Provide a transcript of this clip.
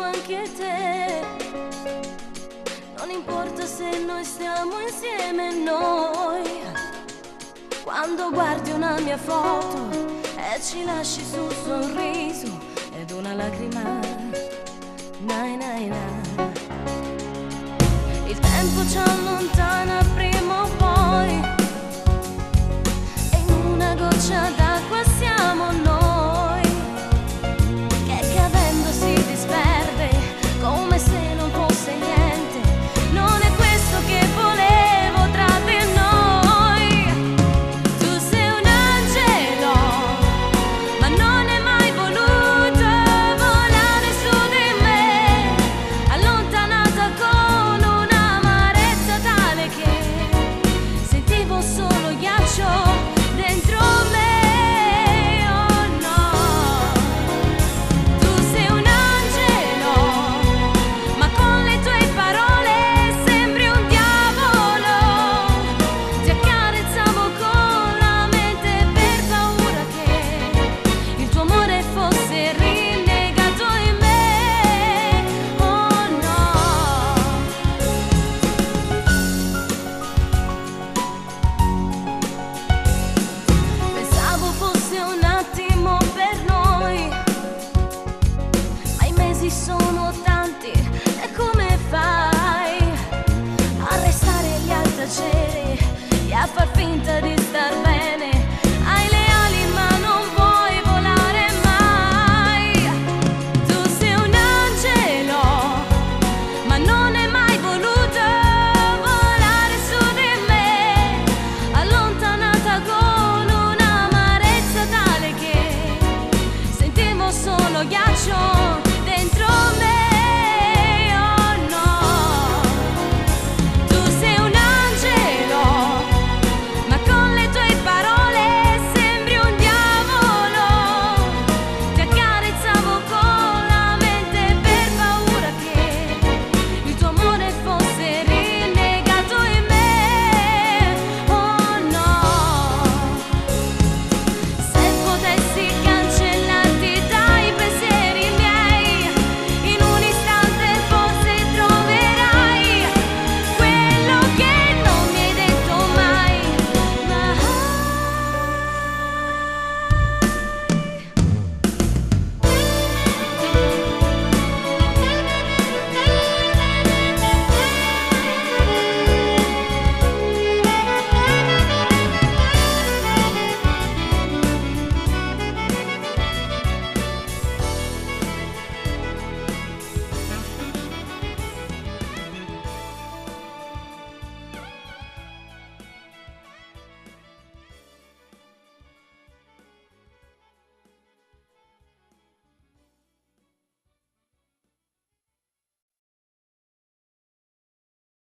anche te. Non importa se noi stiamo insieme noi. Quando guardi una mia foto e ci lasci sul sorriso ed una lacrima. Nai nai na. Il tempo ci allontana prima o poi. E in una goccia d'acqua siamo noi che cadendo si disperde come se non fosse niente. Non è questo che volevo tra di noi. Tu sei un angelo, ma non è mai voluto volare su di me, allontanata con un'amarezza tale che sentivo solo ghiaccio dentro me. Oh no. Tu sei un angelo, ma con le tue parole sembri un diavolo. Ti accarezzavo con la mente per paura che il tuo amore fosse rinnegato in me. Oh no. Pensavo fosse un attimo per noi, ma i mesi sono tanti e come fai a restare lì al tacere e a far finta